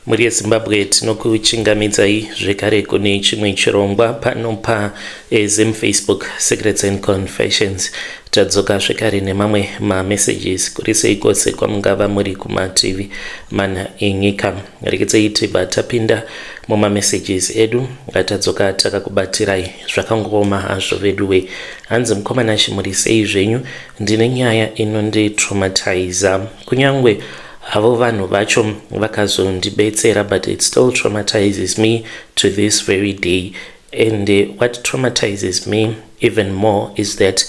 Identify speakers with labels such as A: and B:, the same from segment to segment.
A: Mhuri yeZimbabwe, tinokuchingamidzai zvekare kune chimwe chirongwa pano paZim Facebook Secrets and Confessions. Tadzoka zvekare nemamwe mamessages. Kuri sei kwose kwamungava muri kumativi mana enyika? Rekedzei tibva tapinda mumamessages edu atadzoka takakubatirai. Zvakangooma hazvo veduwe. Hanzi, "Mukomana, muri sei zvenyu? Ndine nyaya inonditraumatiza. Kunyangwe havo vanhu vacho vakazondibetsera, but it still traumatizes me to this very day. And what traumatizes me even more is that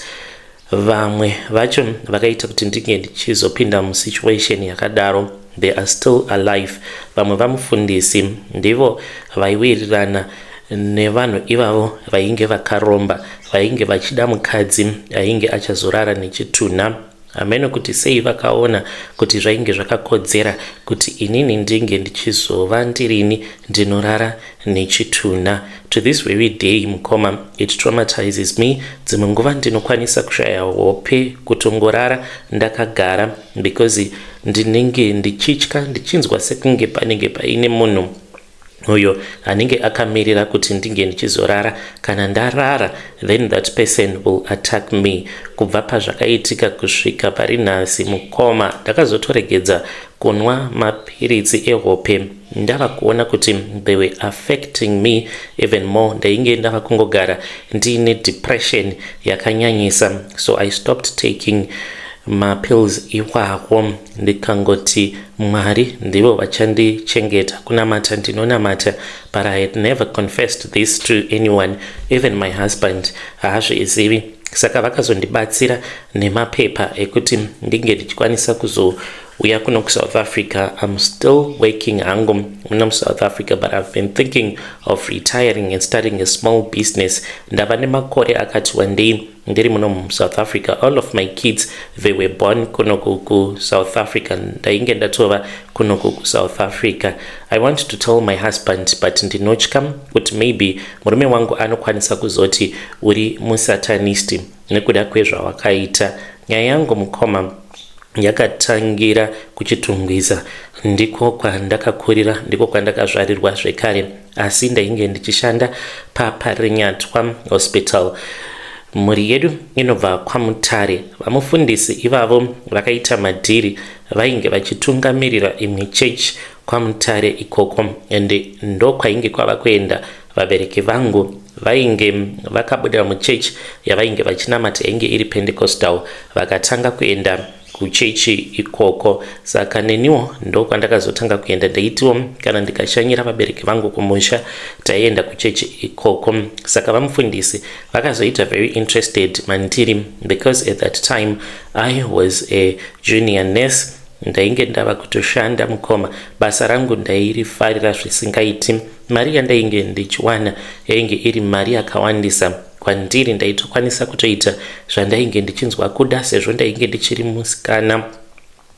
A: vamwe vacho vakaita kuti ndinge ndichizopinda musituation yakadaro, they are still alive. Vamwe vamufundisi ndivo vaiwirirana nevanhu ivavo vainge vakaromba, vainge vachida mukadzi ainge achazorara nechitunha. Hamene kuti sei vakaona kuti zvainge zvakakodzera kuti inini ndinge ndichizova ndirini ndinorara nechitunha. To this very day, mukoma, it traumatizes me. Dzimwe nguva ndinokwanisa kushaya hope, kutongorara ndakagara, because ndinenge ndichitya, ndichinzwa sekunge panenge paine munhu uyo anenge akamirira kuti ndinge ndichizorara. Kana ndarara, then that person will attack me. Kubva pazvakaitika kusvika pari nhasi, mukoma, ndakazotoregedza kunwa mapiritsi ehope. Ndava kuona kuti they were affecting me even more. Ndainge ndava kungogara ndiine depression yakanyanyisa, so I stopped taking mapills iwawo, ndikangoti Mwari ndivo vachandichengeta. Kunamata ndinonamata, but I had never confessed this to anyone. Even my husband haazvizivi. Saka vakazondibatsira nemapepa ekuti ndinge ndichikwanisa kuzouya kuno kuSouth Africa. I'm still working hangu muno muSouth Africa, but I've been thinking of retiring and starting a small business. Ndava nemakore akati wandei ndiri muno muSouth Africa. All of my kids, they were born kunoku kuSouth Africa. Ndainge ndatova kunoku kuSouth Africa. I want to tell my husband, but ndinotya kuti maybe murume wangu anokwanisa kuzoti uri musatanist nekuda kwezvawakaita. Nyaya yangu, mukoma, yakatangira kuChitungwiza. Ndiko kwandakakurira, ndiko kwandakazvarirwa zvekare, asi ndainge ndichishanda paParinyatwa Hospital. Mhuri yedu inobva kwaMutare. Vamufundisi ivavo vakaita madhiri, vainge vachitungamirira imwe chechi kwaMutare ikoko, ende ndokwainge kwava kuenda vabereki vangu. Vainge vakabudira muchechi yavainge vachinamata, yainge iri Pentecostal, vakatanga kuenda kuchechi ikoko. Saka neniwo ndokwandakazotanga kuenda. Ndaitiwo kana ndikashanyira vabereki vangu kumusha, taienda kuchechi ikoko. Saka vamufundisi vakazoita very interested mandiri because at that time I was a junior nurse. Ndainge ndava kutoshanda, mukoma. Basa rangu ndairifarira zvisingaiti. Mari yandainge ndichiwana yainge iri mari yakawandisa kwandiri. Ndaitokwanisa kutoita zvandainge ndichinzwa kuda, sezvo ndainge ndichiri musikana,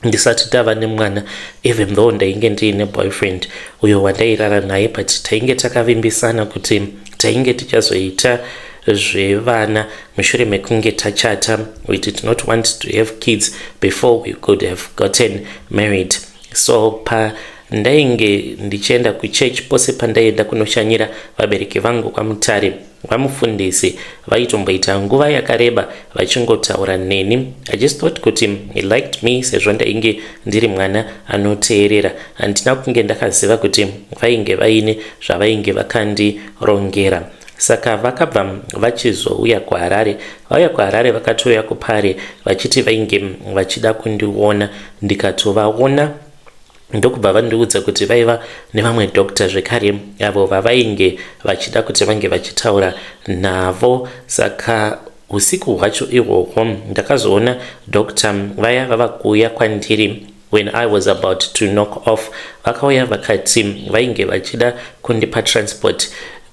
A: ndisati ndava nemwana, even though ndainge ndiine boyfriend uyo wandairara naye, but tainge takavimbisana kuti tainge tichazoita zvevana mushure mekunge tachata. We did not want to have kids before we could have gotten married. So pandainge ndichienda kuchurch, pose pandaienda kunoshanyira vabereki vangu kwaMutare, vamufundisi vaitomboita nguva yakareba vachingotaura neni. I just thought kuti he liked me, sezvo ndainge ndiri mwana anoteerera. Handina kunge ndakaziva kuti vainge vaine zvavainge vakandirongera. Saka vakabva vachizouya kuHarare. Vauya kuHarare, vakatouya kuPare vachiti vainge vachida kundiona. Ndikatovaona, ndokubva vandiudza kuti vaiva nevamwe doctor zvekare avo vavainge vachida kuti vange vachitaura navo. Saka usiku hwacho ihwohwo ndakazoona doctor vaya vava kuuya kwandiri when I was about to knock off. Vakauya vakati vainge vachida kundipa transport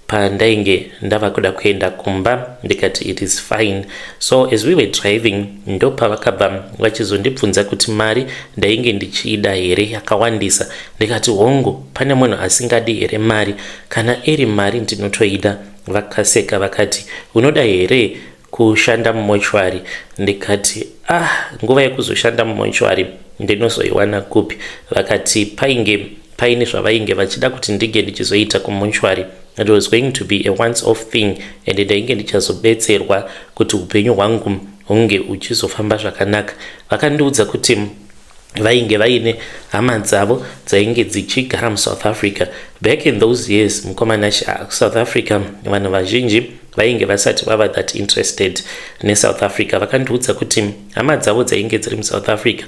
A: pandainge ndava kuda kuenda kumba. Ndikati it is fine. So as we were driving, ndopavakabva vachizondibvunza kuti mari ndainge ndichiida here yakawandisa. Ndikati hongu, pane munhu asingadi here mari? Kana iri mari, ndinotoida. Vakaseka vakati, "Unoda here kushanda mumochwari?" Ndikati, "Ah, nguva yekuzoshanda mumochwari ndinozoiwana kupi?" Vakati painge Paine zvavainge vachida kuti ndinge ndichizoita kumonchwari. It was going to be a once off thing and ndainge ndichazobetserwa kuti upenyu hwangu hunge uchizofamba zvakanaka. Vakandiudza kuti vainge vaine hama dzavo dzainge dzichigara muSouth Africa. Back in those years, mukoma Nash, South Africa vanhu vazhinji vainge vasati vava that interested neSouth Africa. Vakandiudza kuti hama dzavo dzainge dziri muSouth Africa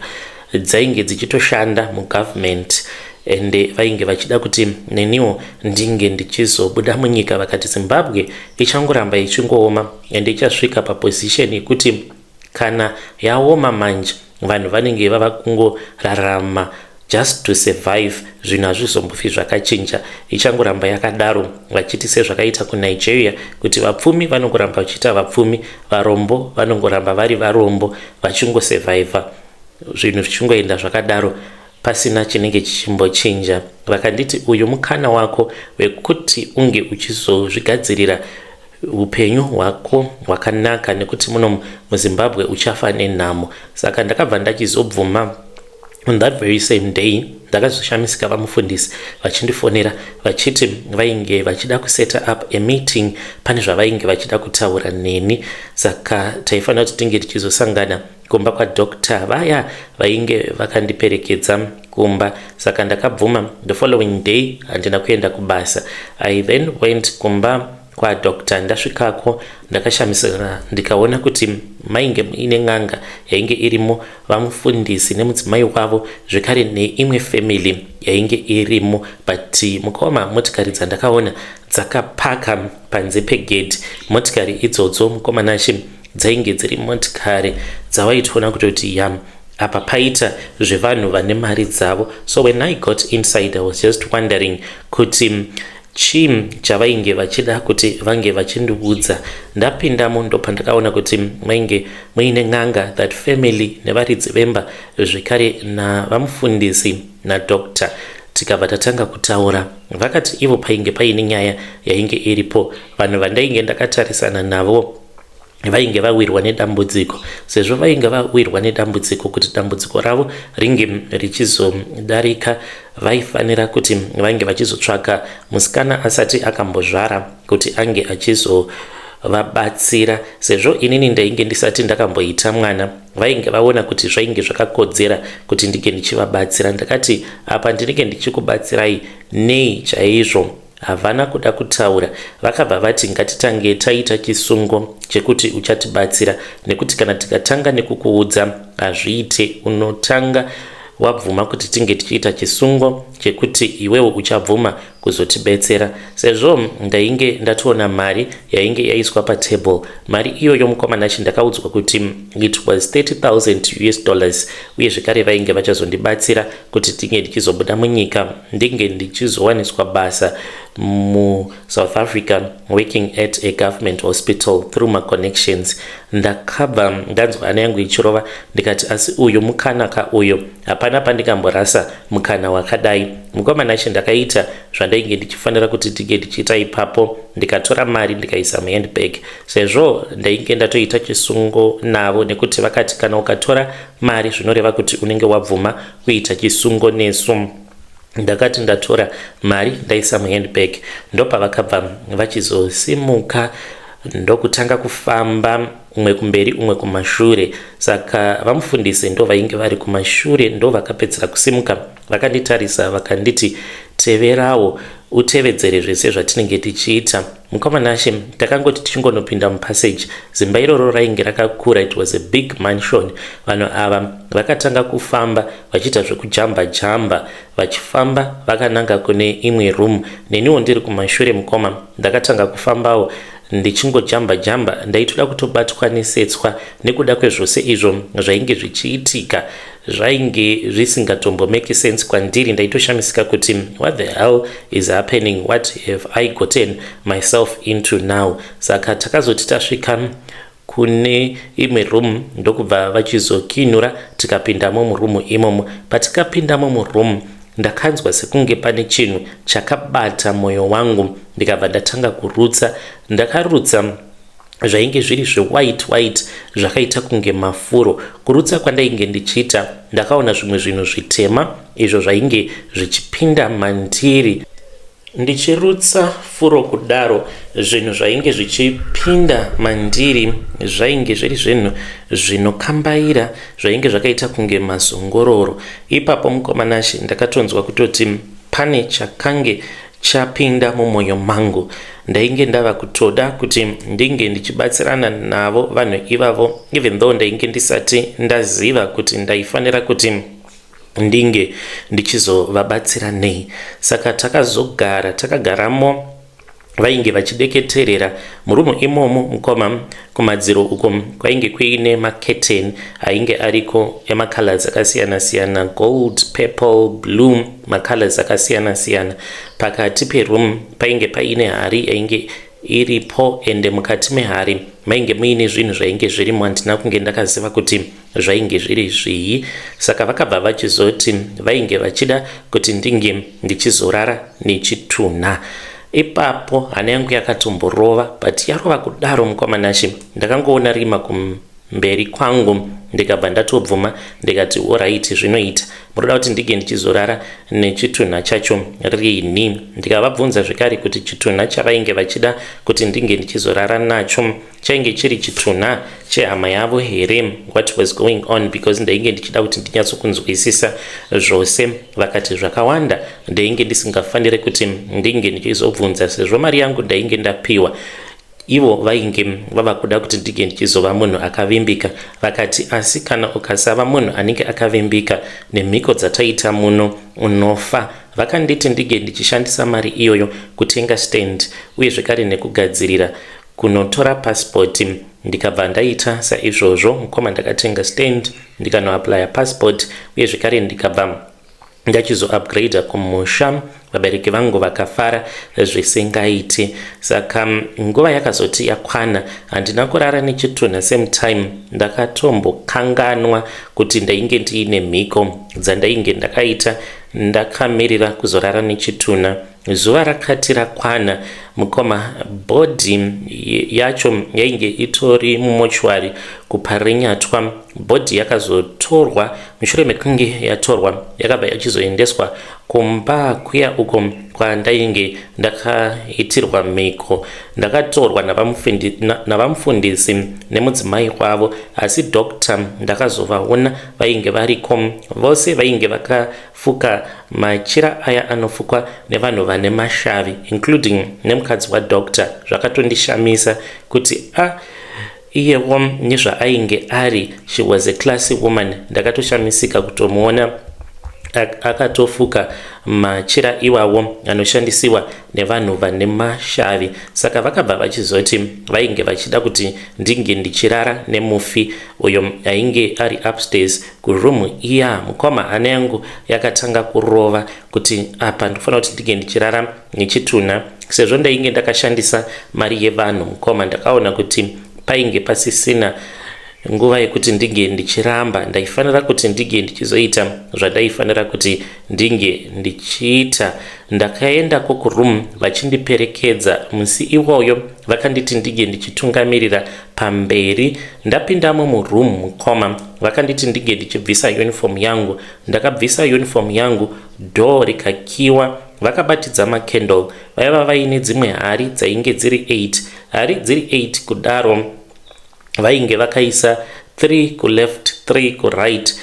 A: dzainge dzichitoshanda mugovernment ende vainge vachida kuti neniwo ndinge ndichizobuda munyika. Vakati Zimbabwe ichangoramba ichingooma ende ichasvika paposition yekuti kana yaoma manje, vanhu vanenge vava kungorarama just to survive. Zvinhu hazvizombofi zvakachinja, ichangoramba yakadaro. Vachiti sezvakaita kuNigeria, kuti vapfumi vanongoramba vachiita vapfumi, varombo vanongoramba vari varombo, vachingosurvivha, zvinhu zvichingoenda zvakadaro pasina chinenge chichimbochinja. Vakanditi uyu mukana wako wekuti unge uchizozvigadzirira upenyu hwako hwakanaka, nekuti muno muZimbabwe uchafa nenhamo. Saka ndakabva ndachizobvuma. On that very same day ndakazoshamisika vamufundisi vachindifonera vachiti vainge vachida kuseta up a meeting, pane zvavainge vachida kutaura neni. Saka taifanira kuti tinge tichizosangana kumba kwadoctor vaya vainge vakandiperekedza kumba. Saka ndakabvuma. The following day handina kuenda kubasa. I then went kumba kwadoctor. Ndasvikako ndakashamisika ndikaona kuti mainge muine n'anga yainge irimo, vamufundisi nemudzimai wavo, zvekare neimwe family yainge irimo. But mukoma, motikari dzandakaona dzakapaka panze pegedhi, motikari idzodzo, mukoma Nashe, dzainge dziri motikari dzawaitoona kutoti yam, apa paita zvevanhu vane mari dzavo. So when I got inside, I was just wondering kuti chii chavainge vachida kuti vange vachindiudza. Ndapindamo ndopandakaona kuti mainge muine n'anga, that family, nevaridzi vemba, zvekare navamufundisi nadoctor. Tikabva tatanga kutaura. Vakati ivo painge paine nyaya yainge iripo. Vanhu vandainge ndakatarisana navo vainge vawirwa nedambudziko. Sezvo vainge vawirwa nedambudziko, kuti dambudziko ravo ringe richizodarika, vaifanira kuti vange vachizotsvaka musikana asati akambozvara kuti ange achizovabatsira. Sezvo inini ndainge ndisati ndakamboita mwana, vainge vaona kuti zvainge zvakakodzera kuti ndinge ndichivabatsira. Ndakati, "Apa ndinenge ndichikubatsirai nei chaizvo?" Havana kuda kutaura. Vakabva vati, "Ngatitange taita chisungo chekuti uchatibatsira, nekuti kana tikatanga nekukuudza hazviite. Unotanga wabvuma kuti tinge tichiita chisungo chekuti iwewo uchabvuma kuzotibetsera." Sezvo ndainge ndatoona mari yainge yaiswa patable, mari iyoyo, mukoma Nashi, ndakaudzwa kuti it was US$30,000, uye zvekare vainge vachazondibatsira kuti tinge ndichizobuda munyika, ndinge ndichizowaniswa basa muSouth Africa, working at a government hospital through my connections. Ndakabva ndanzwa hana yangu ichirova. Ndikati, "Asi uyu mukana ka uyu, hapana pandikamborasa mukana wakadai." Mukoma Nashi, ndakaita zvandainge ndichifanira kuti ndinge ndichiita ipapo. Ndikatora mari ndikaisa muhandbag, sezvo ndainge ndatoita chisungo navo, nekuti vakati kana ukatora mari zvinoreva kuti unenge wabvuma kuita chisungo nesu. Ndakati ndatora mari ndaisa muhandbag, ndopavakabva vachizosimuka ndokutanga kufamba, umwe kumberi, umwe kumashure. Saka vamufundisi ndo vainge vari kumashure, ndo vakapedzera kusimuka. Vakanditarisa vakanditi, "Teverawo, utevedzere zvese zvatinenge tichiita." Mukoma Nashe, takangoti tichingonopinda mupassage, zimba iroro rainge rakakura. It was a big mansion. Vanhu ava vakatanga kufamba vachiita zvekujamba jamba, vachifamba vakananga kune imwe room. Neniwo ndiri kumashure, mukoma, ndakatanga kufambawo ndichingojamba jamba. Ndaitoda kutobatwa nesetswa nekuda kwezvose izvo zvainge zvichiitika. Zvainge zvisingatombomake sense kwandiri. Ndaitoshamisika kuti what the hell is happening? What have I gotten myself into now? Saka takazoti tasvika kune imwe room, ndokubva vachizokinura, tikapindamo murumu imomo. Patikapindamo muroom, ndakanzwa sekunge pane chinhu chakabata mwoyo wangu, ndikabva ndatanga kurutsa. Ndakarutsa. Zvainge zviri zvewhite white zvakaita kunge mafuro. Kurutsa kwandainge ndichiita ndakaona zvimwe zvinhu zvitema izvo zvainge zvichipinda mandiri. Ndichirutsa furo kudaro zvinhu zvainge zvichipinda mandiri zvainge zviri zvinhu zvinokambaira zvainge zvakaita kunge mazongororo. Ipapo mukoma Nashe ndakatonzwa kutoti pane chakange chapinda mumwoyo mangu. Ndainge ndava kutoda kuti ndinge ndichibatsirana navo vanhu ivavo even though ndainge ndisati ndaziva kuti ndaifanira kuti ndinge ndichizovabatsira nei. Saka takazogara takagaramo vainge vachideketerera murumu imomo mukoma. Kumadziro uko kwainge kuine maketeni ainge ariko emacolors akasiyana siyana, gold, purple, blue, macolors akasiyana siyana. Pakati peroom painge paine hari yainge iripo ende mukati mehari mainge muine zvinhu zvainge zvirimo, handina kunge ndakaziva kuti zvainge zviri zvii. Saka vakabva vachizoti vainge vachida kuti ndinge ndichizorara nechitunha. Ipapo hana yangu yakatomborova, but yarova kudaro mukoma Nashe ndakangoona rima kumberi kwangu ndikabva ndatobvuma ndikati alright, zvinoita, munoda kuti ndinge ndichizorara nechitunha chacho rini? Ndikavabvunza zvekare kuti chitunha chavainge vachida kuti ndinge ndichizorara nacho chainge chiri chitunha chehama yavo here, what was going on, because ndainge ndichida kuti ndinyatsokunzwisisa zvose. Vakati zvakawanda ndainge ndisingafaniri kuti ndinge ndichizobvunza sezvo mari yangu ndainge ndapiwa. Ivo vainge vava kuda kuti ndinge ndichizova munhu akavimbika. Vakati asi kana ukasava munhu anenge akavimbika nemhiko dzataita muno unofa. Vakanditi ndinge ndichishandisa mari iyoyo kutenga stand uye zvekare nekugadzirira kunotora pasipoti. Ndikabva ndaita saizvozvo mukoma, ndakatenga stand, ndikanoapplya passport uye zvekare ndikabva ndachizoupgrada kumusha. Vabereki vangu vakafara zvisingaiti. Saka nguva yakazoti yakwana, handina kurara nechitunha same time. Ndakatombokanganwa kuti ndainge ndiine mhiko dzandainge ndakaita ndakamirira kuzorara nechitunha. Zuva rakati rakwana mukoma, body yacho yainge itori mumochwari kuParinyatwa. Body yakazotorwa. Mushure mekunge yatorwa, yakabva yachizoendeswa kumba kuya uko kwandainge ndakaitirwa mhiko. Ndakatorwa navamufundisi nemudzimai wavo, asi doctor ndakazovaona vainge variko. Vose vainge vakafuka machira aya anofukwa nevanhu vane mashavi, including nemukadzi wadoctor. Zvakatondishamisa kuti a iyewo nezvaainge ari, she was a classy woman. Ndakatoshamisika kutomuona akatofuka machira iwawo anoshandisiwa nevanhu vane mashavi. Saka vakabva vachizoti vainge vachida kuti ndinge ndichirara nemufi uyo ainge ari upstairs kuroom iya. Mukoma, hana yangu yakatanga kurova kuti apa ndofanira kuti ndinge ndichirara nechitunha sezvo ndainge ndakashandisa mari yevanhu. Mukoma, ndakaona kuti painge pasisina nguva yekuti ndinge ndichiramba, ndaifanira kuti ndinge ndichizoita zvandaifanira kuti ndinge ndichiita. Ndakaendako kuroom vachindiperekedza. Musi iwoyo vakanditi ndinge ndichitungamirira pamberi. Ndapindamo muroom mukoma, vakanditi ndinge ndichibvisa uniform yangu. Ndakabvisa uniform yangu, door rikakiwa. Vakabatidza macandle. Vaiva vaine dzimwe hari dzainge dziri 8. Hari dziri 8 kudaro, vainge vakaisa 3 kuleft, 3 kuright,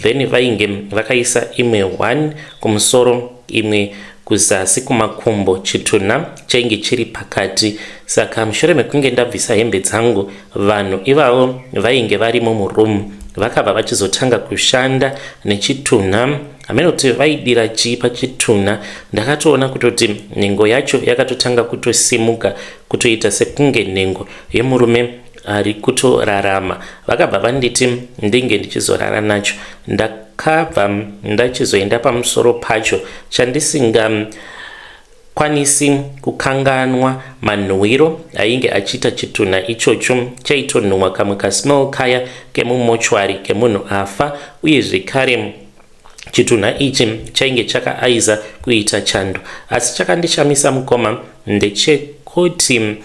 A: then vainge vakaisa imwe 1 kumusoro, imwe kuzasi kumakumbo. Chitunha chainge chiri pakati. Saka mushure mekunge ndabvisa hembe dzangu, vanhu ivavo vainge varimo muroom vakabva vachizotanga kushanda nechitunha. Hameno kuti vaidira chii pachitunha. Ndakatoona kutoti nhengo yacho yakatotanga kutosimuka, kutoita sekunge nhengo yemurume ari kutorarama. Vakabva vanditi ndinge ndichizorara nacho. Ndakabva ndachizoenda pamusoro pacho. Chandisinga kwanisi kukanganwa manhuwiro ainge achiita chitunha ichocho. Chaitonhuhwa kamwe kasmell kaya kemumochwari kemunhu afa. Uye zvekare chitunha ichi chainge chakaaiza kuita chando. Asi chakandishamisa mukoma ndechekuti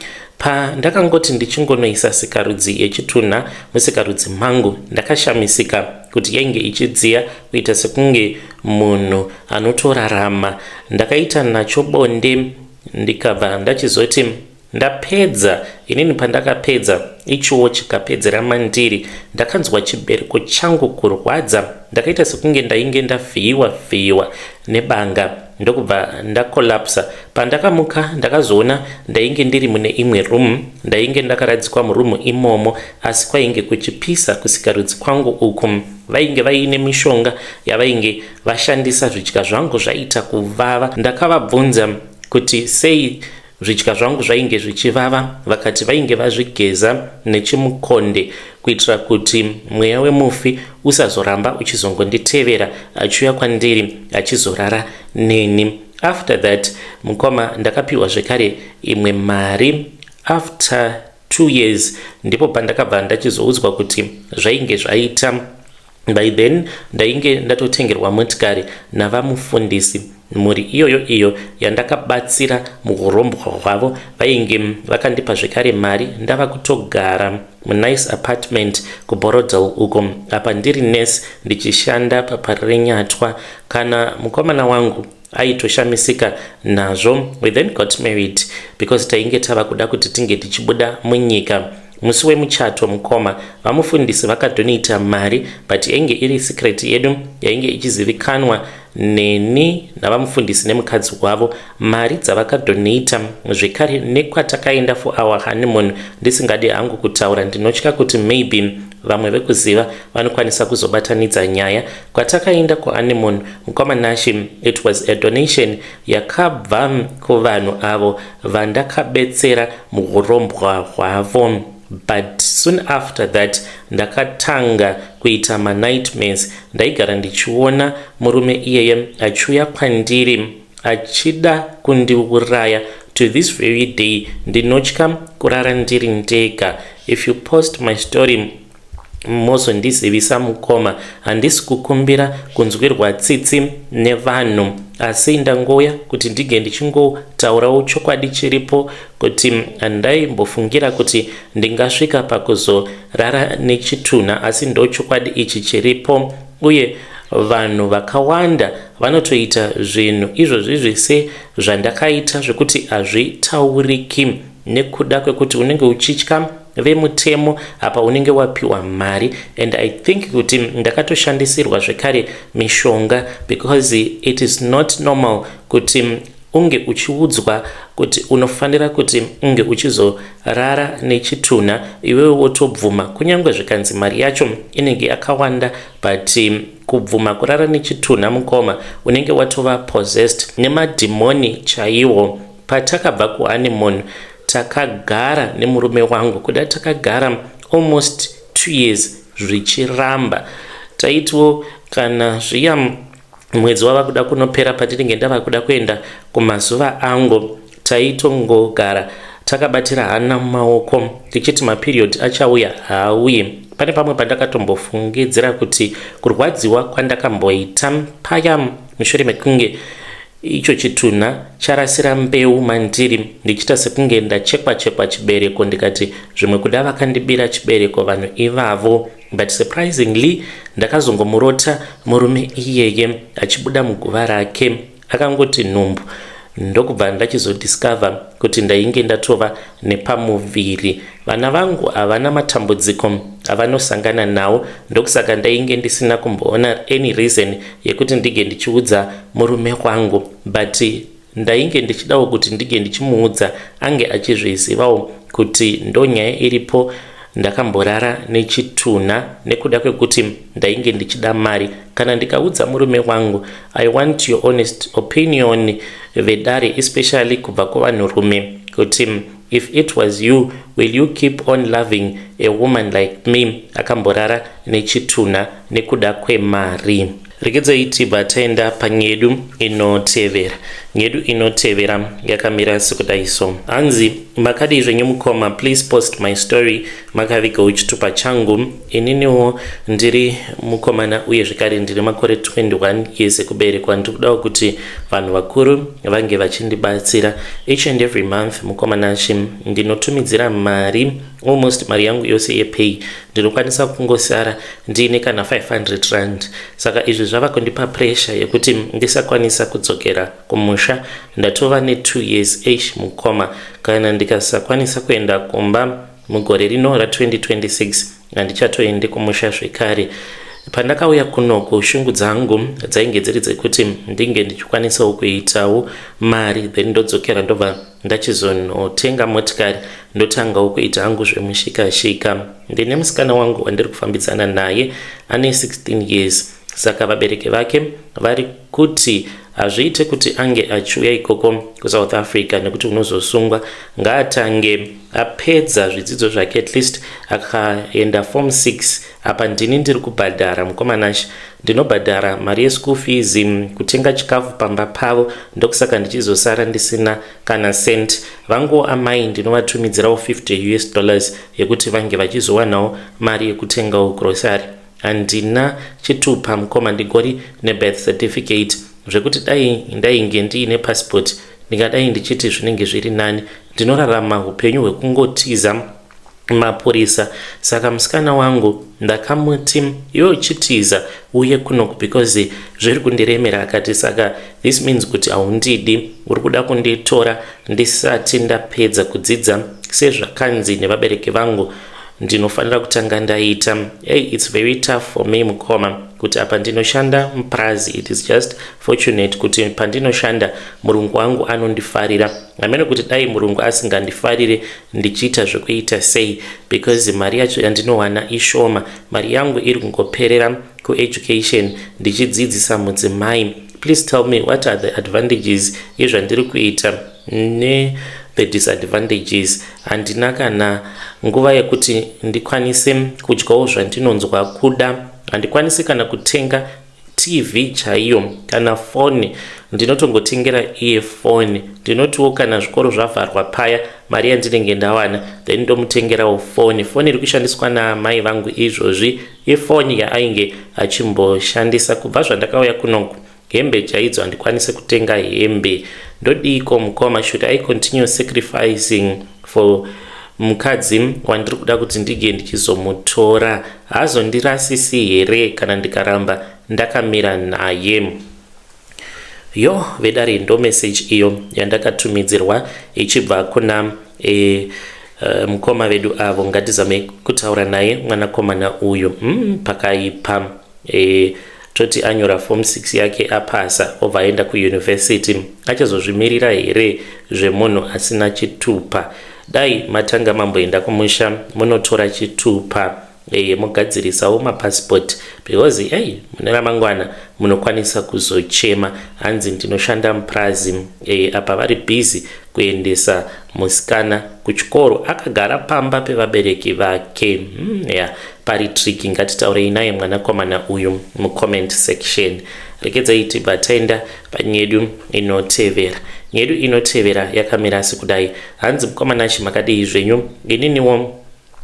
A: Pandakangoti ndichingonoisa sikarudzi yechitunha musikarudzi mangu, ndakashamisika kuti yainge ichidziya kuita sekunge munhu anotorarama. Ndakaita nacho bonde ndikabva ndachizoti ndapedza. Inini pandakapedza, ichiwo chikapedzera mandiri. Ndakanzwa chibereko changu kurwadza, ndakaita sekunge ndainge ndavhiyiwa vhiyiwa nebanga, ndokubva ndakolapsa. Pandakamuka, ndakazoona ndainge ndiri mune imwe room. Ndainge ndakaradzikwa murumu imomo, asi kwainge kuchipisa kusikarudzi kwangu uku. Vainge vaine mishonga yavainge vashandisa, zvidya zvangu zvaita kuvava. Ndakavabvunza kuti sei zvidya zvangu zvainge zvichivava, vakati vainge vazvigeza nechimukonde kuitira kuti mweya wemufi usazoramba uchizongonditevera achiuya kwandiri achizorara neni. After that, mukoma, ndakapiwa zvekare imwe mari after 2 years. Ndipo pandakabva ndachizoudzwa kuti zvainge zvaita. By then ndainge ndatotengerwa motikari navamufundisi. Mhuri iyoyo, iyo yandakabatsira muurombwa hwavo, vainge vakandipa zvekare mari. Ndava kutogara munice apartment kuBorrowdale uko. Apa ndiri nurse ndichishanda paParirenyatwa. Kana mukomana wangu aitoshamisika nazvo. We then got married because tainge tava kuda kuti tinge tichibuda munyika. Musi wemuchato, mukoma, vamufundisi vakadonata mari, but yainge iri secret yedu, yainge ichizivikanwa neni navamufundisi nemukadzi wavo. Mari dzavakadonata zvekare nekwatakaenda for our honeymoon, ndisingadi hangu kutaura, ndinotya kuti maybe vamwe vekuziva vanokwanisa kuzobatanidza nyaya. Kwatakaenda kuhoneymoon, mukoma Nashi, it was a donation yakabva kuvanhu avo vandakabetsera muurombwa hwavo. But soon after that ndakatanga kuita manightmares. Ndaigara ndichiona murume iyeye achiuya kwandiri achida kundiuraya. To this very day ndinotya kurara ndiri ndega. If you post my story, mozondizivisa, mukoma. Handisi kukumbira kunzwirwa tsitsi nevanhu, asi ndangouya kuti ndige ndichingotaurawo chokwadi chiripo, kuti handaimbofungira kuti ndingasvika pakuzorara nechitunha, asi ndo chokwadi ichi chiripo. Uye vanhu vakawanda vanotoita zvinhu izvozvizvi sezvandakaita, zvekuti hazvitauriki nekuda kwekuti unenge uchitya vemutemo. Apa unenge wapiwa mari, and I think kuti ndakatoshandisirwa zvekare mishonga, because it is not normal kuti unge uchiudzwa kuti unofanira kuti unge uchizorara nechitunha, iwewe wotobvuma, kunyange zvikanzi mari yacho inenge yakawanda. But kubvuma kurara nechitunha, mukoma, unenge watova possessed nemadhimoni chaiwo. Patakabva kuhoneymoon, takagara nemurume wangu kuda, takagara almost 2 years zvichiramba. Taitiwo kana zviya mwedzi wava kuda kunopera, patinenge ndava kuda kuenda kumazuva angu, taitongogara takabatira hana mumaoko tichiti maperiod achauya, haauyi. Pane pamwe pandakatombofungidzira kuti kurwadziwa kwandakamboita paya mushure mekunge icho chitunha charasira mbeu mandiri, ndichiita sekunge ndachekwa chekwa chibereko, ndikati zvimwe kuda vakandibira chibereko vanhu ivavo. But surprisingly ndakazongomurota murume iyeye achibuda muguva rake akangoti nhumbu, ndokubva ndachizodiscover kuti ndainge ndatova nepamuviri. Vana vangu havana matambudziko avanosangana nawo, ndokusaka ndainge ndisina kumboona any reason yekuti ndige ndichiudza murume wangu. But ndainge ndichidawo kuti ndige ndichimuudza, ange achizvizivawo kuti ndo nyaya iripo. Ndakamborara nechitunha nekuda kwekuti ndainge ndichida mari. Kana ndikaudza murume wangu? I want your honest opinion, vedare, especially kubva kuvanhurume, kuti if it was you, will you keep on loving a woman like me akamborara nechitunha nekuda kwemari? Regedzai tibva taenda panyedu inotevera. Nyedu inotevera yakamira sekudai so. Hanzi makadii zvenyu mukoma, please post my story makavigawo chitupa changu. Ininiwo ndiri mukomana uye zvekare ndine makore 21 years ekuberekwa. Ndiri kudawo kuti vanhu vakuru vange vachindibatsira each and every month. Mukoma Nashe, ndinotumidzira mari, almost mari yangu yose yepay. Ndinokwanisa kungosara ndiine kana 500 rand, saka izvi zvava kundipa pressure yekuti ndisakwanisa kudzokera kumusha. Ndatova ne2 years h mukoma. Kana ndikasakwanisa kuenda kumba mugore rino ra2026, handichatoendi kumusha zvekare. Pandakauya kunoku, shungu dzangu dzainge dziri dzekuti ndinge ndichikwanisawo kuitawo mari, then ndodzokera, ndobva ndachizonotenga motikari, ndotangawo kuita hangu zvemushikashika. Ndine musikana wangu wandiri kufambidzana naye, ane 16 years, saka vabereki vake vari kuti hazviite kuti ange achiuya ikoko kuSouth Africa nekuti unozosungwa. Ngaatange apedza zvidzidzo zvake, at least akaenda form 6. Apa ndini ndiri kubhadhara, mukoma Nashe. Ndinobhadhara mari yeschool fees, kutenga chikafu pamba pavo, ndokusaka ndichizosara ndisina kana cent. Vangu amai ndinovatumidzirawo 50 US dollars yekuti vange vachizowanawo mari yekutengawo grocery. Handina chitupa, mukoma, ndigori nebirth certificate, zvekuti dai ndainge ndiine passport ndingadai ndichiti zvinenge zviri nani. Ndinorarama upenyu hwekungotiza mapurisa. Saka musikana wangu ndakamuti, "Iwe uchitiza uye kunoku because zviri kundiremera." Akati, "Saka this means kuti haundidi, uri kuda kunditora ndisati ndapedza kudzidza sezvakanzi nevabereki vangu ndinofanira kutanga ndaita." Hey, it's very tough for me, mukoma, kuti apa ndinoshanda mupurazi. It is just fortunate kuti pandinoshanda murungu wangu anondifarira. Hamene kuti dai murungu asingandifarire ndichiita zvekuita sei, because mari yacho yandinowana ishoma. Mari yangu iri kungoperera kueducation ndichidzidzisa mudzimai. Please tell me what are the advantages yezvandiri kuita ne the disadvantages. Handina kana nguva yekuti ndikwanise kudyawo zvandinonzwa kuda. Handikwanisi kana kutenga TV chaiyo kana foni. Ndinotongotengera iye foni. Ndinotiwo kana zvikoro zvavharwa paya, mari yandinenge ndawana, then ndomutengerawo foni. Foni iri kushandiswa namai vangu izvozvi ifoni yaainge achimboshandisa kubva zvandakauya kunoku. Hembe chaidzo handikwanisi kutenga hembe. Ndodiko, mukoma? Should I continue sacrificing for mukadzi wandiri kuda kuti ndinge ndichizomutora? Haazondirasisi here kana ndikaramba ndakamira naye? Yo, vedare, ndo message iyo yandakatumidzirwa ichibva kuna mukoma vedu avo. Ngatizame kutaura naye mwanakomana uyu. Pakaipa. Toti anyora form 6 yake, apasa, obva aenda kuyunivhesiti, achazozvimirira here zvemunhu asina chitupa? Dai matanga mamboenda kumusha munotora chitupa, mugadzirisawo mapasipoti, because ei, mune ramangwana munokwanisa kuzochema. Hanzi ndinoshanda mupurazi. Apa vari busy kuendesa musikana kuchikoro, akagara pamba pevabereki vake. Yeah, pari tricky. Ngatitaurei naye mwanakomana uyu mucomment section. Regedzai tibva taenda panyedu inotevera. Nyedu inotevera yakamira sekudai. Hanzi, "Mukoma Nashe, makadii zvenyu? Ininiwo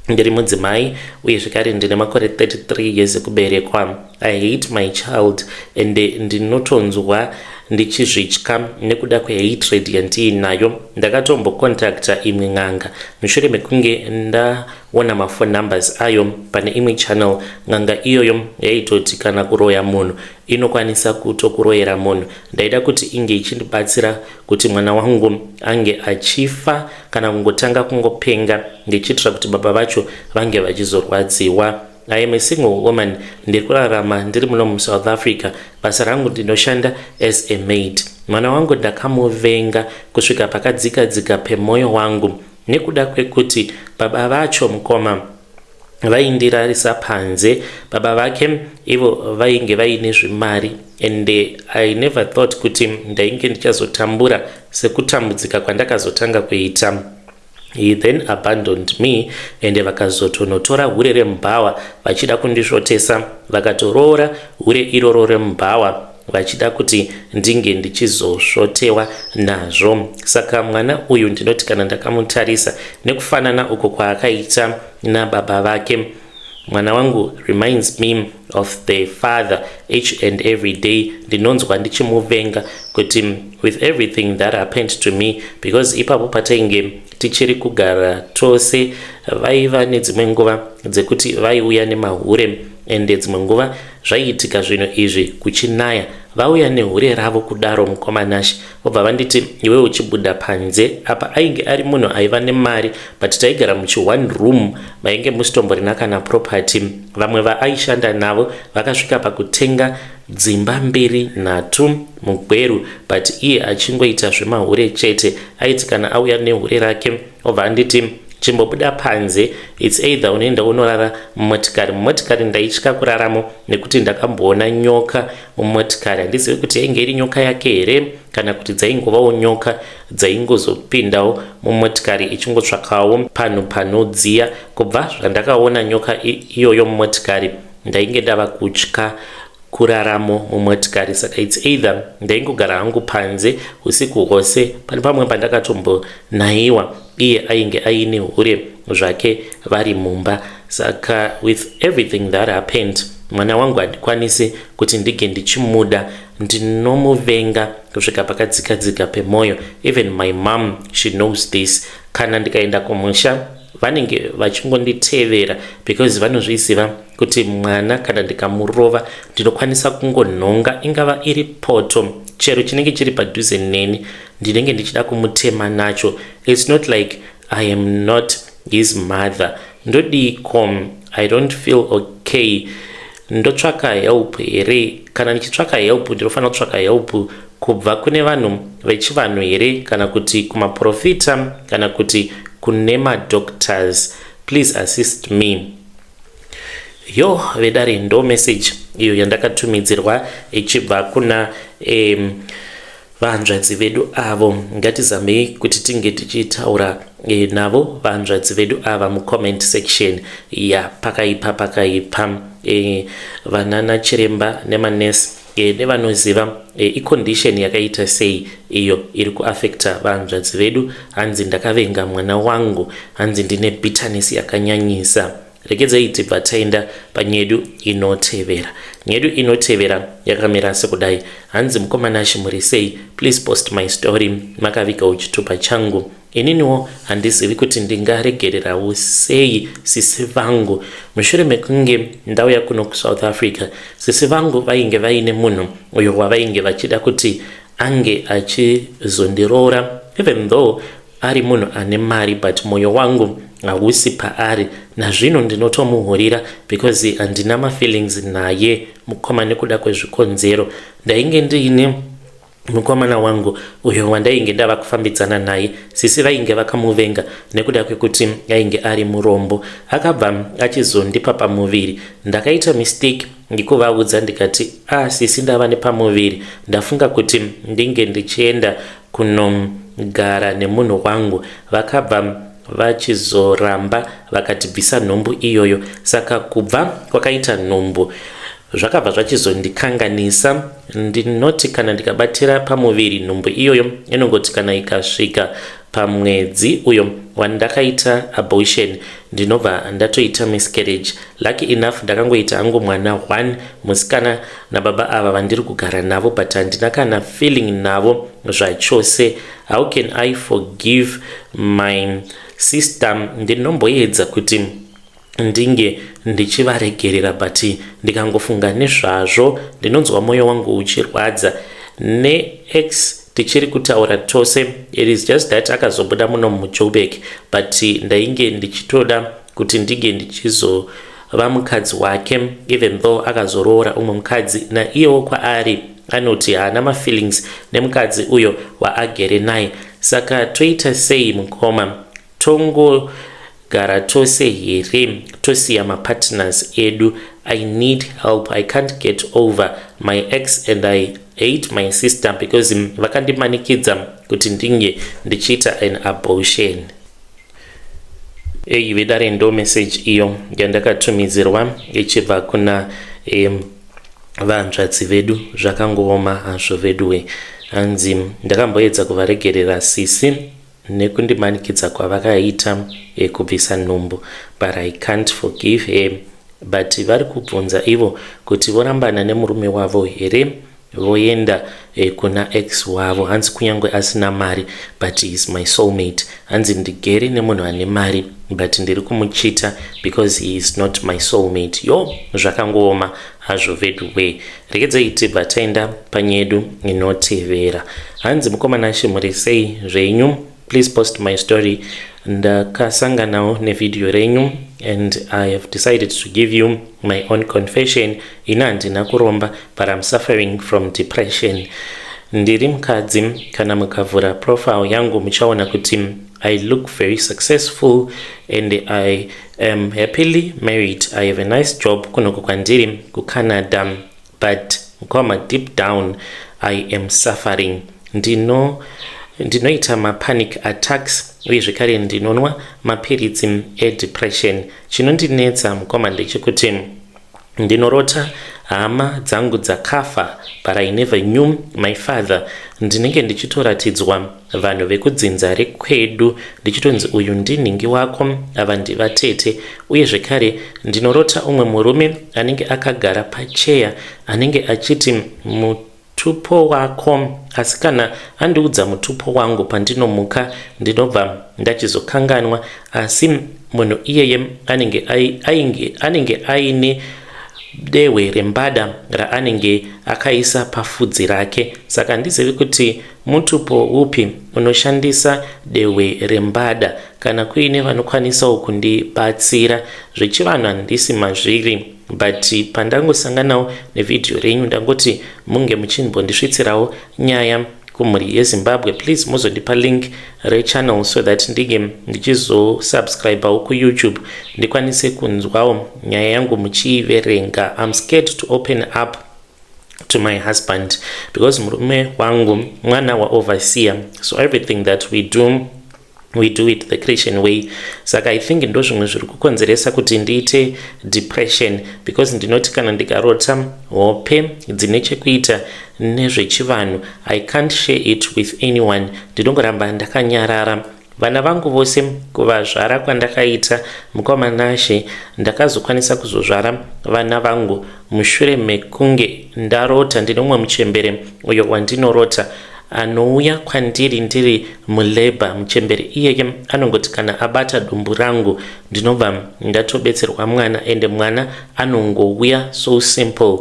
A: ndiri mudzimai uye zvekare ndine makore 33 years ekuberekwa. I hate my child and ndinotonzwa ndichizvitya nekuda kwehatred yandiinayo. Ndakatombocontacta imwe n'anga mushure mekunge ndaona maphone numbers ayo pane imwe channel. N'anga iyoyo yaitoti kana kuroya munhu inokwanisa kutokuroyera munhu. Ndaida kuti inge ichindibatsira kuti mwana wangu ange achifa kana kungotanga kungopenga, ndichiitira kuti baba vacho vange vachizorwadziwa. I am a single woman. Ndiri kurarama ndiri muno muSouth Africa. Basa rangu ndinoshanda as a maid. Mwana wangu ndakamuvenga kusvika pakadzika dzika pemwoyo wangu nekuda kwekuti baba vacho, mukoma, vaindirarisa panze. Baba vake ivo vainge vaine zvimari, and I never thought kuti ndainge ndichazotambura sekutambudzika kwandakazotanga kuita. He then abandoned me, ende vakazotonotora hure remubhawa vachida kundisvotesa. Vakatoroora hure iroro remubhawa vachida kuti ndinge ndichizosvotewa nazvo. Saka mwana uyu ndinoti kana ndakamutarisa nekufanana uko kwaakaita nababa vake, mwana wangu reminds me of the father each and every day. Ndinonzwa ndichimuvenga kuti with everything that happened to me, because ipapo patainge tichiri kugara tose, vaiva nedzimwe nguva dzekuti vaiuya nemahure, ende dzimwe nguva zvaiitika zvinhu izvi kuchinaya. Vauya nehure ravo kudaro, mukoma Nashe, vobva vanditi, "Iwe uchibuda panze." Apa ainge ari munhu aiva nemari, but taigara muchi one room mainge musitomborina kana property. Vamwe vaaishanda navo vakasvika pakutenga dzimba mbiri, nhatu muGweru, but iye achingoita zvemahure chete. Aiti kana auya nehure rake, obva anditi, "Chimbobuda panze." It's either unoenda unorara mumotikari. Mumotikari ndaitya kuraramo nekuti ndakamboona nyoka mumotikari. Handizivi kuti yainge iri nyoka yake here kana kuti dzaingovawo nyoka dzaingozopindawo mumotikari ichingotsvakawo panhu panodziya. Kubva zvandakaona nyoka iyoyo mumotikari, ndainge ndava kutya kuraramo mumotikari. Saka it's either ndaingogara hangu panze usiku hwose. Pane pamwe pandakatombonaiwa, iye ainge aine hure zvake vari mumba. Saka with everything that happened, mwana wangu handikwanisi kuti ndinge ndichimuda. Ndinomuvenga kusvika pakadzikadzika pemwoyo. Even my mom, she knows this. Kana ndikaenda kumusha, vanenge vachingonditevera because vanozviziva kuti mwana kana ndikamurova, ndinokwanisa kungonhonga, ingava iri poto, chero chinenge chiri padhuze neni, ndinenge ndichida kumutema nacho. It's not like I am not his mother. Ndodiko? I don't feel okay. Ndotsvaka help here? Kana ndichitsvaka help, ndinofanira kutsvaka help kubva kune vanhu vechivanhu here, kana kuti kumaprofita, kana kuti kune madoctors? Please assist me. Yo, vedare, ndo message iyo yandakatumidzirwa ichibva kuna vanzvadzi vedu avo. Ngatizamei kuti tinge tichitaura navo vanzvadzi vedu ava mucomment section. Ya, pakaipa, pakaipa. Vanana chiremba nemanesi nevanoziva icondition yakaita sei iyo iri kuafecta vanzvadzi vedu. Hanzi, "Ndakavenga mwana wangu." Hanzi, "Ndine bitterness yakanyanyisa." Regedzai tibva taenda panyedu inotevera. Nyedu inotevera yakamira sekudai. Hanzi, "Mukoma Nashe, muri sei? Please post my story. Makavigawo chitupa changu. Ininiwo handizivi kuti ndingaregererawo sei sisi vangu. Mushure mekunge ndauya kuno kuSouth Africa, sisi vangu vainge vaine munhu uyo wavainge vachida kuti ange achizondiroora. Even though ari munhu ane mari, but mwoyo wangu hausi paari. Nazvino ndinotomuhurira because handina mafeelings naye, mukoma, nekuda kwezvikonzero. Ndainge ndiine mukomana wangu uyo wandainge ndava kufambidzana naye. Sisi vainge vakamuvenga nekuda kwekuti ainge ari murombo. Akabva achizondipa pamuviri. Ndakaita mistake ndikuvaudza ndikati, 'Ah sisi, ndava nepamuviri, ndafunga kuti ndinge ndichienda kunogara nemunhu wangu.' Vakabva vachizoramba, vakatibvisa nhumbu iyoyo. Saka kubva kwakaita nhumbu, zvakabva zvachizondikanganisa. Ndinoti kana ndikabatira pamuviri, nhumbu iyoyo inongoti kana ikasvika pamwedzi uyo wandakaita abortion, ndinobva ndatoita miscarriage. Lucky enough, ndakangoita hangu mwana one musikana nababa ava vandiri kugara navo, but handina kana feeling navo zvachose. How can I forgive my sister? Ndinomboedza kuti ndinge ndichivaregerera, but ndikangofunga nezvazvo, ndinonzwa mwoyo wangu uchirwadza. Neex tichiri kutaura tose. It is just that akazobuda muno muJoburg, but ndainge ndichitoda kuti ndinge ndichizova mukadzi wake, even though akazoroora umwe mukadzi. Naiyewo kwaari anoti haana mafeelings nemukadzi uyo waagere naye. Saka toita sei, mukoma? Tongogara tose here, tosiya mapartners edu? I need help. I can't get over my ex and I hate my sister because vakandimanikidza kuti ndinge ndichiita an abortion." Eyi vedare, ndo message iyo yandakatumidzirwa ichibva kuna vanzvadzi vedu. Zvakangooma hazvo veduwe. Hanzi ndakamboedza kuvaregerera sisi nekundimanikidza kwavakaita kubvisa nhumbu, but I can't forgive her. But vari kubvunza ivo kuti vorambana nemurume wavo here, voenda kuna ex wavo. Hanzi kunyange asina mari, but is my soulmate. Hanzi ndigere nemunhu ane mari, but ndiri kumuchita because he is not my soulmate. Yo, zvakangooma hazvo veduwe. Regedzei tibva taenda panyedu inotevera. Hanzi, "Mukoma Nashe, muri sei zvenyu? Please post my story. Ndakasanganawo nevhidhiyo renyu and I have decided to give you my own confession. Ini handina kuromba, but I'm suffering from depression. Ndiri mukadzi. Kana mukavhura profile yangu, muchaona kuti I look very successful and I am happily married. I have a nice job kunoko kwandiri kuCanada. But mukoma, deep down I am suffering. Ndinoita mapanic attacks, uye zvekare ndinonwa mapiritsi edepression. Chinondinetsa, mukoma, ndechekuti ndinorota hama dzangu dzakafa, but I never knew my father. Ndinenge ndichitoratidzwa vanhu vekudzinza rekwedu, ndichitonzi uyu ndinhingi wako, ava ndivatete. Uye zvekare ndinorota umwe murume anenge akagara pacheya, anenge achiti mutupo wako. Asi kana andiudza mutupo wangu, pandinomuka ndinobva ndachizokanganwa. Asi munhu iyeye anenge aine dehwe rembada raanenge akaisa pafudzi rake. Saka handizivi kuti mutupo upi unoshandisa dehwe rembada. Kana kuine vanokwanisawo kundibatsira, zvechivanhu handisi mazviri, but pandangosanganawo nevhidhiyo renyu, ndangoti munge muchimbondisvitsirawo nyaya kumhuri yeZimbabwe. Please muzondipa link rechannel so that ndinge ndichizosubscribewo kuYouTube, ndikwanise kunzwawo nyaya yangu muchiiverenga. I'm scared to open up to my husband because murume wangu mwana waoverseer, so everything that we do, we do it the Christian way. Saka I think ndo zvimwe zviri kukonzeresa kuti ndiite depression, because ndinoti kana ndikarota hope dzine chekuita nezvechivanhu, I can't share it with anyone. Ndinongoramba ndakanyarara. Vana vangu vose kuvazvara kwandakaita, mukoma Nashe, ndakazokwanisa kuzozvara vana vangu mushure mekunge ndarota ndine umwe muchembere uyo wandinorota anouya kwandiri ndiri mulabour. Muchembere iyeye anongoti kana abata dumbu rangu, ndinobva ndatobetserwa mwana, ende mwana anongouya so simple.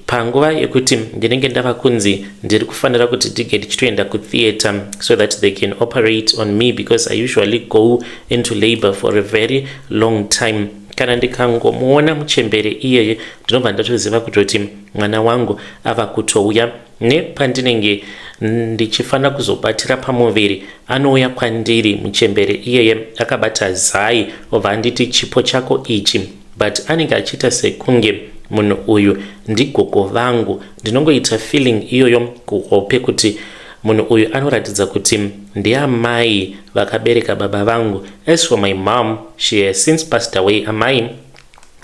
A: Panguva yekuti ndinenge ndava kunzi ndiri kufanira kuti ndige ndichitoenda kutheatre so that they can operate on me, because I usually go into labor for a very long time, kana ndikangomuona muchembere iyeye, ndinobva ndatoziva kutoti mwana wangu ava kutouya. Nepandinenge ndichifanira kuzobatira pamuviri, anouya kwandiri muchembere iyeye akabata zai, obva anditi, 'Chipo chako ichi.' But anenge achiita sekunge munhu uyu ndigogo vangu. Ndinongoita feeling iyoyo kuhope kuti munhu uyu anoratidza kuti ndiamai vakabereka baba vangu. As for my mom, she has since passed away. Amai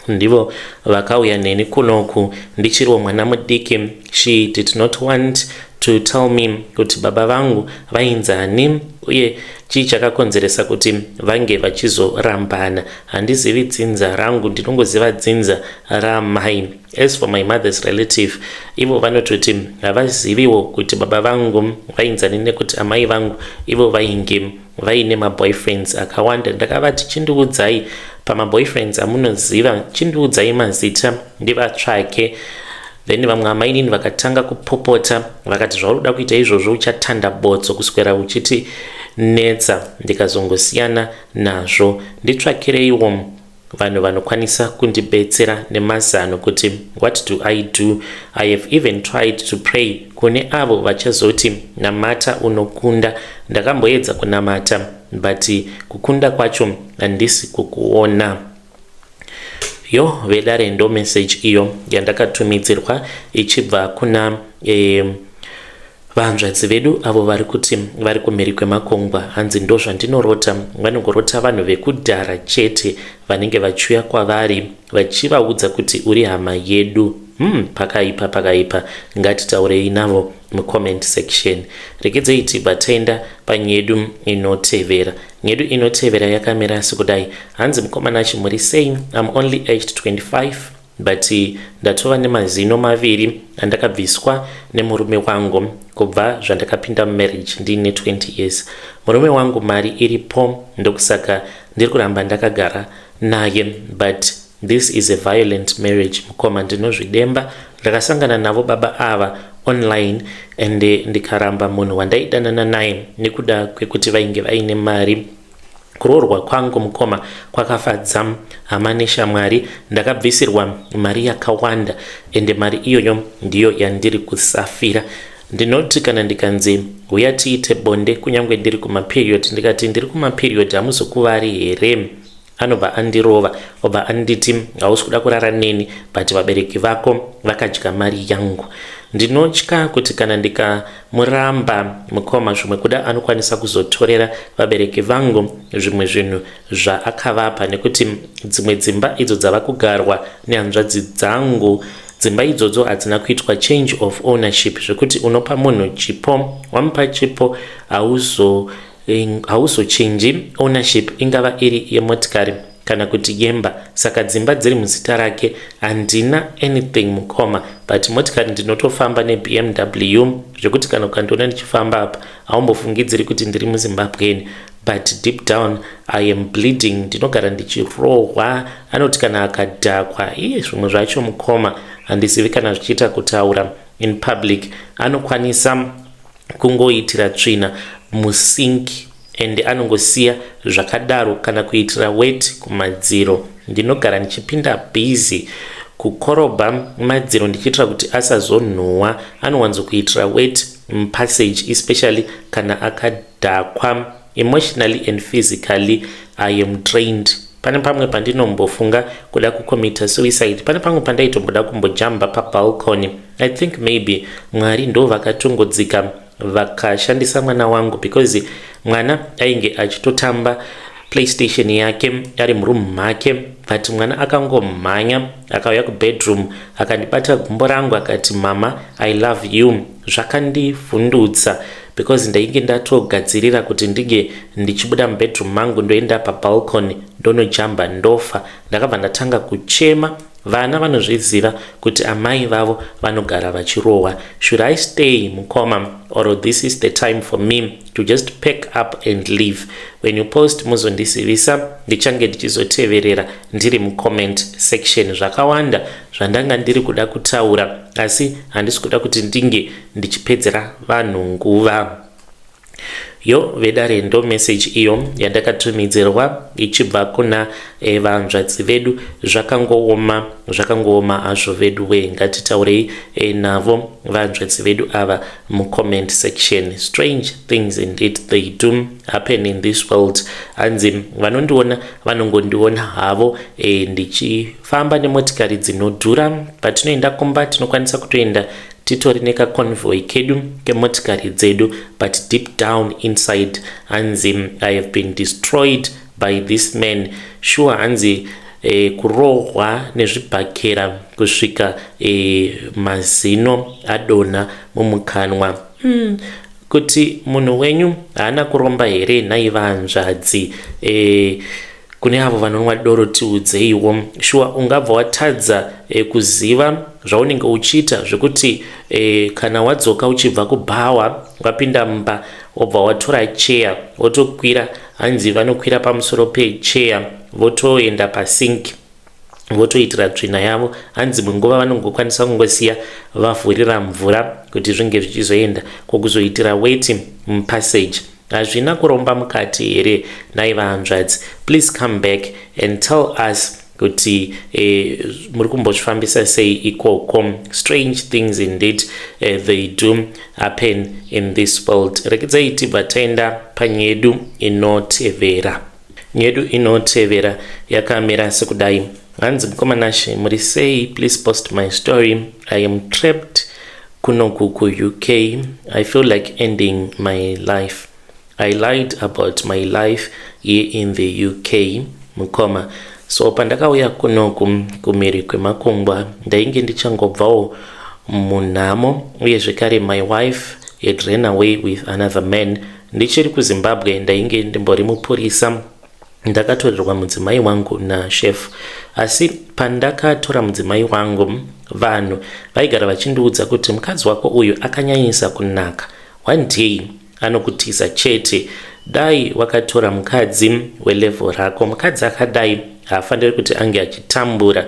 A: ndivo vakauya neni kunoku ndichiriwo mwana mudiki. She did not want to tell me kuti baba vangu vainzani uye chii chakakonzeresa kuti vange vachizorambana. Handizivi dzinza rangu, ndinongoziva dzinza ramai. As for my mother's relative, ivo vanototi havaziviwo kuti baba vangu vainzani, nekuti amai vangu ivo vainge vaine maboyfriends akawanda. Ndakavati, 'Chindiudzai pamaboyfriends amunoziva, chindiudzai mazita ndivatsvake.' Then vamwe amainini vakatanga kupopota, vakati, 'Zvauri kuda kuita izvozvo, uchatanda botso kuswera uchiti netsa.' Ndikazongosiyana nazvo. Nditsvakireiwo vanhu vanokwanisa kundibetsera nemazano kuti what do I do? I have even tried to pray. Kune avo vachazoti namata unokunda, ndakamboedza kunamata, but kukunda kwacho handisi kukuona." Yo vedare, ndo message iyo yandakatumidzirwa ichibva kuna Vahanzvadzi vedu avo vari kuti vari kumhiri kwemakungwa, hanzi ndozvandinorota, vanongorota vanhu vekudhara chete vanenge vachiuya kwavari vachivaudza kuti uri hama yedu. Pakaipa pakaipa, ngatitaurei navo mucomment section. Regedzei tibva taenda panyedu inotevera. Nyedu inotevera yakamira sekudai. Hanzi mukoma Nashi muri sei? I'm only aged 25 but ndatova nemazino maviri andakabviswa nemurume wangu kubva zvandakapinda mumarriage ndiine 20 years. Murume wangu mari iripo, ndokusaka ndiri kuramba ndakagara naye, but this is a violent marriage mukoma. Ndinozvidemba ndakasangana navo baba ava online and ndikaramba munhu wandaidanana naye nekuda kwekuti vainge vaine mari. Kuroorwa kwangu mukoma kwakafadza hama neshamwari. Ndakabvisirwa mari yakawanda ende mari iyoyo ndiyo yandiri kusafira. Ndinoti kana ndikanzi huya tiite bonde, kunyange ndiri kumaperiod, ndikati ndiri kumaperiod, hamuzokuvari here? Anobva andirova, obva anditi hausi kuda kurara neni, but vabereki vako vakadya mari yangu. Ndinotya kuti kana ndikamuramba mukoma, zvimwe kuda anokwanisa kuzotorera vabereki vangu zvimwe zvinhu zvaakavapa, nekuti dzimwe dzimba idzo dzava kugarwa nehanzvadzi dzangu, dzimba idzodzo hadzina kuitwa change of ownership, zvekuti unopa munhu chipo, wamupa chipo hauzochinji ownership, ingava iri yemotikari kana kuti yemba. Saka dzimba dziri muzita rake, handina anything mukoma, but motikari ndinotofamba neBMW, zvekuti kana ukandiona ndichifamba apa haumbofungidziri kuti ndiri muZimbabweni, but deep down I am bleeding. Ndinogara ndichirohwa. Anoti kana akadhakwa, iye zvimwe zvacho mukoma handizivi kana zvichiita kutaura in public, anokwanisa kungoitira tsvina musink and anongosiya zvakadaro, kana kuitira wet kumadziro. Ndinogara ndichipinda busy kukorobha madziro ndichiitira kuti asazonhuhwa. Anowanzokuitira wet mupassage, especially kana akadhakwa. Emotionally and physically I am drained. Pane pamwe pandinombofunga kuda kucommita suicide. Pane pamwe pandaitomboda kumbojamba pabalcony. I think maybe Mwari ndo vakatongodzika vakashandisa mwana wangu, because mwana ainge achitotamba PlayStation yake ari murumu make, but mwana akangomhanya akauya kubedroom, akandibata gumbo rangu, akati, "Mama, I love you." Zvakandivhundutsa because ndainge ndatogadzirira kuti ndinge ndichibuda mubedroom mangu, ndoenda pabalcony, ndonojamba, ndofa. Ndakabva ndatanga kuchema. Vana vanozviziva kuti amai vavo vanogara vachirohwa. Should I stay mukoma, or this is the time for me to just pack up and leave? When you post, muzondizivisa. Ndichange ndichizoteverera ndiri mucomment section. Zvakawanda zvandanga ndiri kuda kutaura, asi handisi kuda kuti ndinge ndichipedzera vanhu nguva. Yo vedare, ndo message iyo yandakatumidzirwa ichibva kuna vanzvadzi vedu. Zvakangooma, zvakangooma hazvo vedu we. Ngatitaurei navo vanzvadzi vedu ava mucomment section. Strange things indeed, they do happen in this world. Hanzi vanondiona vanongondiona havo ndichifamba nemotikari dzinodhura. Patinoenda kumba tinokwanisa kutoenda titori nekaconvoy kedu kemotikari dzedu, but deep down inside, hanzi I have been destroyed by this man. Sure, hanzi kurohwa nezvibhakera kusvika mazino adonha mumukanwa. Kuti munhu wenyu haana kuromba here nhai vanzvadzi? Kune avo vanonwa doro, tiudzeiwo. Shuwa ungabva watadza kuziva zvaunenge uchiita, zvekuti kana wadzoka uchibva kubhawa, wapinda mumba, wobva watora cheya, wotokwira. Hanzi vanokwira pamusoro pecheya, votoenda pasink, votoitira tsvina yavo. Hanzi dzimwe nguva vanongokwanisa kungosiya vavhurira mvura kuti zvinge zvichizoenda kwokuzoitira weti mupassage. Hazvina kuromba mukati here nhai vahanzvadzi? Please come back and tell us kuti muri kumbozvifambisa sei ikoko. Strange things indeed, they do happen in this world. Rekedzai tibva taenda panyedu inotevera. Nyedu inotevera yakamira sekudai. Hanzi mukoma Nashe, muri sei? Please post my story. I am trapped. Kunoku kuUK, I feel like ending my life. I lied about my life here in the UK, mukoma. So pandakauya kunoku kumhiri kwemakungwa, ndainge ndichangobvawo munhamo, uye zvekare my wife had ran away with another man. Ndichiri kuZimbabwe ndainge ndimbori mupurisa. Ndakatorerwa mudzimai wangu nachef, asi pandakatora mudzimai wangu, vanhu vaigara vachindiudza kuti mukadzi wako uyu akanyanyisa kunaka, one day anokutiza chete. Dai wakatora mukadzi welevel rako. Mukadzi akadai haafaniri kuti ange achitambura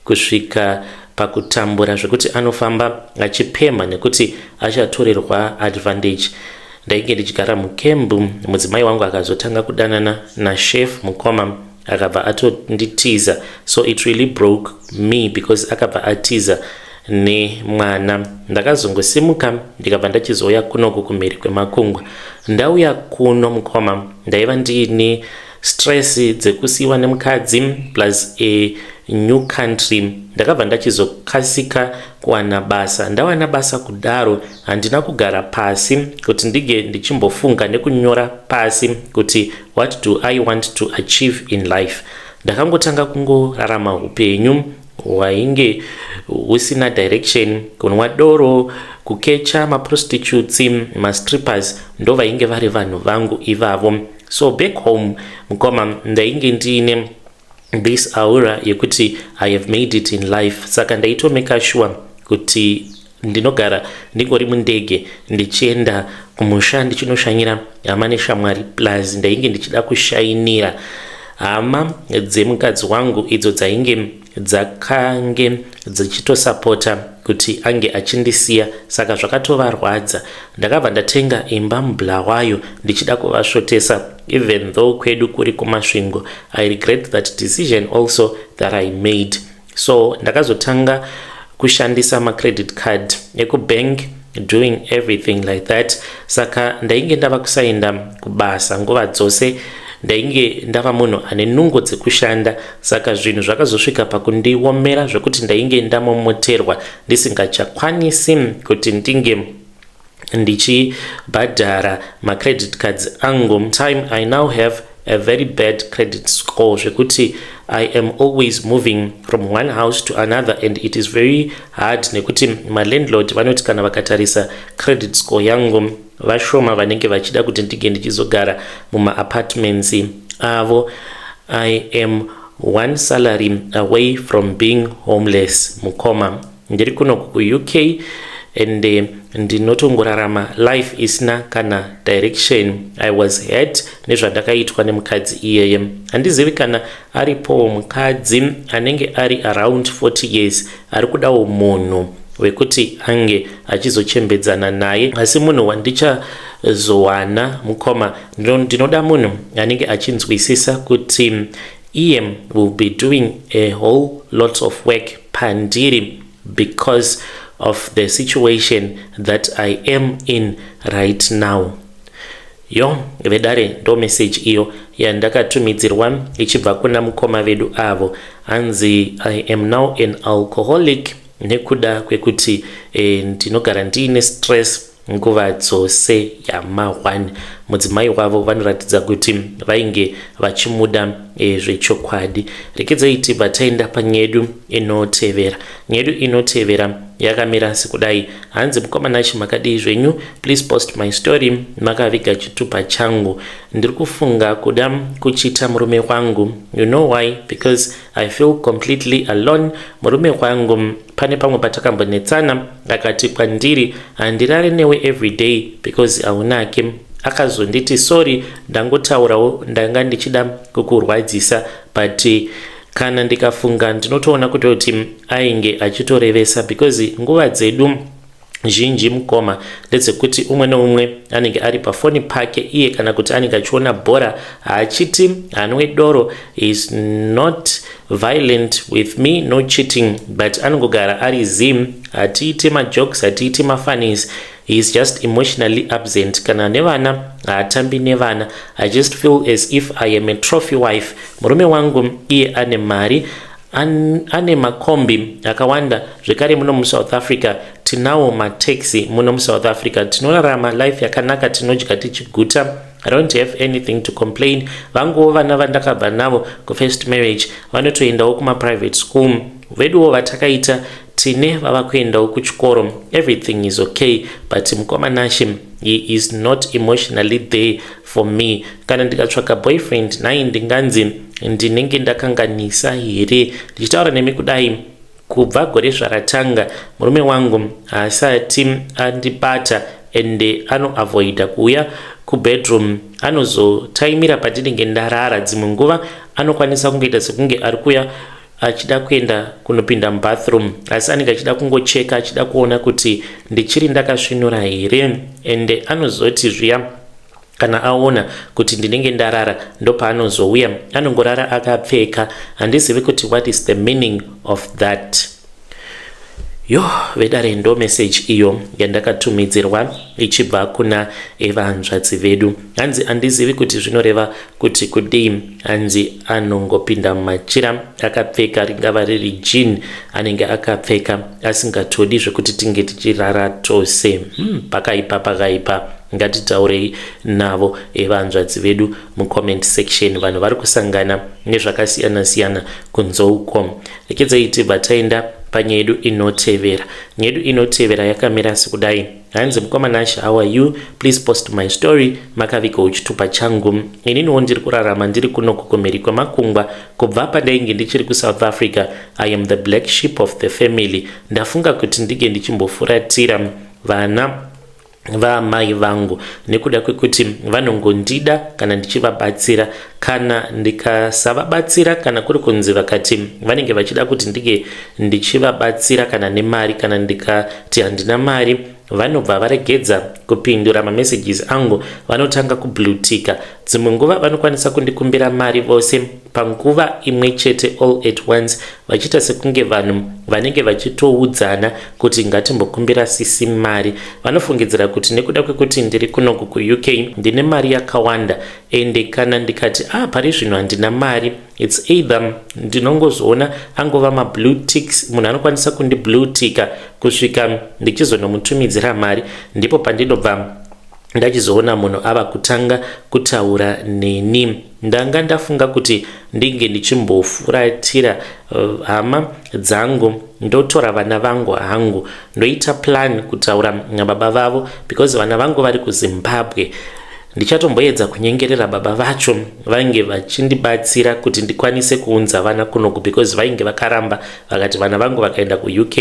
A: kusvika pakutambura zvekuti anofamba achipemha nekuti achatorerwa advantage. Ndainge ndichigara mukembu. Mudzimai wangu akazotanga kudanana nachef, mukoma, akabva atonditiza. So it really broke me because akabva atiza nemwana. Ndakazongosimuka ndikabva ndachizouya kunoku kumhiri kwemakungwa. Ndauya kuno, mukoma, ndaiva ndiine stress dzekusiyiwa nemukadzi plus a new country. Ndakabva ndachizokasika kuwana basa. Ndawana basa kudaro, handina kugara pasi kuti ndige ndichimbofunga nekunyora pasi kuti what do I want to achieve in life. Ndakangotanga kungorarama upenyu hwainge husina direction, kunwa doro, kukecha maprostitutes, mastrippers, ndo vainge vari vanhu vangu ivavo. So back home, mukoma, ndainge ndiine this aura yekuti I have made it in life, saka ndaitomeka sure kuti ndinogara ndingori mundege ndichienda kumusha ndichinoshanyira hama neshamwari. Plus ndainge ndichida kushainira hama dzemukadzi wangu idzo dzainge dzakange dzichitosapota kuti ange achindisiya, saka zvakatovarwadza. Ndakabva ndatenga imba muBulawayo ndichida kuvasvotesa, even though kwedu kuri kuMasvingo. I regret that decision also that I made. So ndakazotanga kushandisa macredit card ekubank, doing everything like that. Saka ndainge ndava kusaenda kubasa nguva dzose. Ndainge ndava munhu ane nungo dzekushanda, saka zvinhu zvakazosvika pakundiomera zvekuti ndainge ndamomoterwa, ndisingachakwanisi kuti ndinge ndichibhadhara macredit cards angu. Time I now have a very bad credit score zvekuti I am always moving from one house to another, and it is very hard nekuti malandlord vanoti kana vakatarisa credit score yangu, vashoma vanenge vachida kuti ndinge ndichizogara mumaapartments avo. I am one salary away from being homeless, mukoma. Ndiri kunoku kuUK and ndinotongorarama life isina kana direction. I was hurt nezvandakaitwa nemukadzi iyeye. Handizivi kana aripowo mukadzi anenge ari around 40 years ari kudawo munhu wekuti ange achizochembedzana naye. Asi munhu wandichazowana, mukoma, ndinoda munhu anenge achinzwisisa kuti iye will be doing a whole lot of work pandiri because of the situation that I am in right now. Yo vedare, ndo message iyo yandakatumidzirwa ichibva kuna mukoma vedu avo. Hanzi, "I am now an alcoholic nekuda kwekuti ndinogara ndiine stress nguva dzose." Yama1 mudzimai wavo vanoratidza kuti vainge vachimuda zvechokwadi. Rekedzai tibva taenda panyedu inotevera. Nyedu inotevera yakamira sekudai. Hanzi, "Mukoma Nashe, makadii zvenyu? Please post my story makaviga chitupa changu. Ndiri kufunga kuda kuchita murume wangu. You know why? Because I feel completely alone. Murume wangu, pane pamwe patakambonetsana, akati kwandiri, 'Handirare newe every day because haunake.' Akazonditi, 'Sorry, ndangotaurawo, ndanga ndichida kukurwadzisa.' But kana ndikafunga, ndinotoona kutoti ainge achitorevesa because nguva dzedu zhinji, mukoma, ndedzekuti umwe neumwe anenge ari pafoni pake iye, kana kuti anenge achiona bhora. Haachiti, hanwe doro, is not violent with me, no cheating, but anongogara ari zim. Hatiiti majokes, hatiiti mafunnies. He is just emotionally absent. Kana nevana haatambi nevana. I just feel as if I am a trophy wife. Murume wangu iye ane mari. Ane makombi akawanda zvekare muno muSouth Africa. Tinawo mataxi muno muSouth Africa. Tinorarama life yakanaka, tinodya tichiguta. I don't have anything to complain. Vanguwo vana vandakabva navo kufirst marriage vanotoendawo kumaprivate school. Veduwo vatakaita tine vava kuendawo kuchikoro. Everything is okay, but mukoma Nashe, he is not emotionally there for me. Kana ndikatsvaka boyfriend nhai, ndinganzi ndinenge ndakanganisa here? Ndichitaura nemi kudai, kubva gore zvaratanga, murume wangu haasati andibata, ende anoavoida kuuya kubedroom. Anozotaimira pandinenge ndarara. Dzimwe nguva anokwanisa kungoita sekunge ari kuuya achida kuenda kunopinda mubathroom, asi anenge achida kungocheka, achida kuona kuti ndichiri ndakasvinura here. Ende anozoti zviya kana aona kuti ndinenge ndarara, ndopaanozouya. Anongorara akapfeka. Handizivi kuti what is the meaning of that. Yo vedare, ndo message iyo yandakatumidzirwa ichibva kuna evanzvadzi vedu. Hanzi handizivi kuti zvinoreva kuti kudii. Hanzi anongopinda mumachira akapfeka, ringava riri jean, anenge akapfeka, asingatodi zvekuti tinge tichirara tose. Pakaipa, pakaipa. Ngatitaurei navo evanzvadzi vedu mucomment section. Vanhu vari kusangana nezvakasiyana-siyana kunze uko. Rekedzai tibva taenda panyaya yedu inotevera. Nyaya yedu inotevera yakamira sekudai. Hanzi, "Mukoma Nashe, how are you? Please post my story. Makavigawo chitupa changu. Ininiwo ndiri kurarama ndiri kunoku kumhiri kwemakungwa. Kubva pandainge ndichiri kuSouth Africa, I am the black sheep of the family. Ndafunga kuti ndinge ndichimbofuratira vana vaamai vangu nekuda kwekuti vanongondida kana ndichivabatsira. Kana ndikasavabatsira, kana kuri kunzi vakati vanenge vachida kuti ndinge ndichivabatsira kana nemari, kana ndikati handina mari, vanobva varegedza kupindura mamessages angu, vanotanga kublueticka. Dzimwe nguva vanokwanisa kundikumbira mari vose panguva imwe chete, all at once, vachiita sekunge vanhu vanenge vachitoudzana kuti ngatimbokumbira sisi mari. Vanofungidzira kuti nekuda kwekuti ndiri kunoku kuUK ndine mari yakawanda. Ende kana ndikati, ah, pari zvino handina mari, it's either ndinongozoona angova mablue ticks. Munhu anokwanisa kundiblueticka kusvika ndichizonomutumidzira mari. Ndipo pandinobva ndachizoona munhu ava kutanga kutaura neni. Ndanga ndafunga kuti ndinge ndichimbofuratira hama dzangu, ndotora vana vangu hangu, ndoita plan kutaura nababa vavo, because vana vangu vari kuZimbabwe. Ndichatomboedza kunyengerera baba vacho vange vachindibatsira kuti ndikwanise kuunza vana kunoku, because vainge vakaramba, vakati vana vangu vakaenda kuUK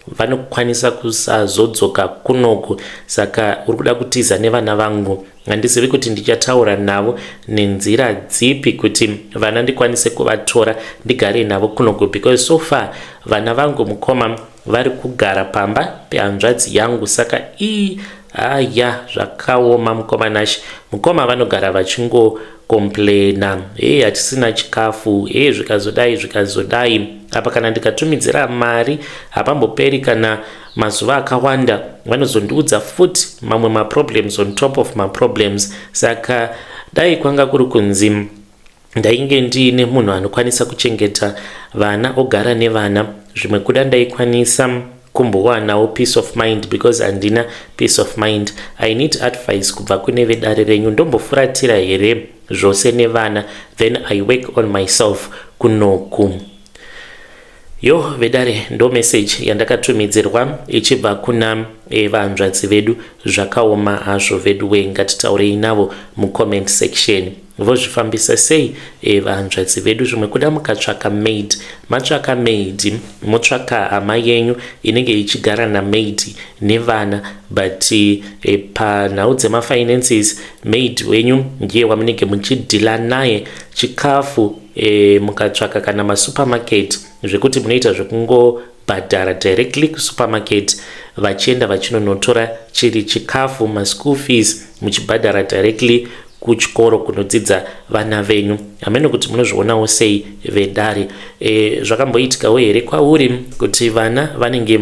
A: vanokwanisa kusazodzoka kunoku. Saka uri kuda kutiza nevana vangu. Handizivi kuti ndichataura navo nenzira dzipi kuti vana ndikwanise kuvatora, ndigare navo kunoku, because so far vana vangu, mukoma, vari kugara pamba pehanzvadzi yangu. Saka ii, aya zvakaoma, mukoma Nashe. Mukoma, vanogara vachingocomplaina, hei, hatisina chikafu, hei, zvikazodai, zvikazodai. Apa kana ndikatumidzira mari, hapamboperi kana mazuva akawanda, vanozondiudza futi mamwe maproblems on top of maproblems. Saka dai kwanga kuri kunzi ndainge ndiine munhu anokwanisa kuchengeta vana, ogara nevana, zvimwe kuda ndaikwanisa kumbowanawo peace of mind, because handina peace of mind. I need advice kubva kune vedare renyu. Ndombofuratira here zvose nevana, then I work on myself kunoku?" Yo vedare, ndo message yandakatumidzirwa ichibva kuna vanzvadzi vedu. Zvakaoma hazvo vedu we. Ngatitaurei navo mucomment section. Vozvifambisa sei vanzvadzi vedu? Zvimwe kuda mukatsvaka maid, matsvaka maid, motsvaka hama yenyu inenge ichigara namaid nevana, but panhau dzemafinances maid wenyu ndiye wamunenge muchideala naye. Chikafu, mukatsvaka kana masupermarket, zvekuti munoita zvekungobhadhara directly kusupermarket, vachienda vachinonotora chiri chikafu, maschool fees muchibhadhara directly kuchikoro kunodzidza vana venyu. Hamene kuti munozvionawo sei vedare. Zvakamboitikawo here kwauri kuti vana vanenge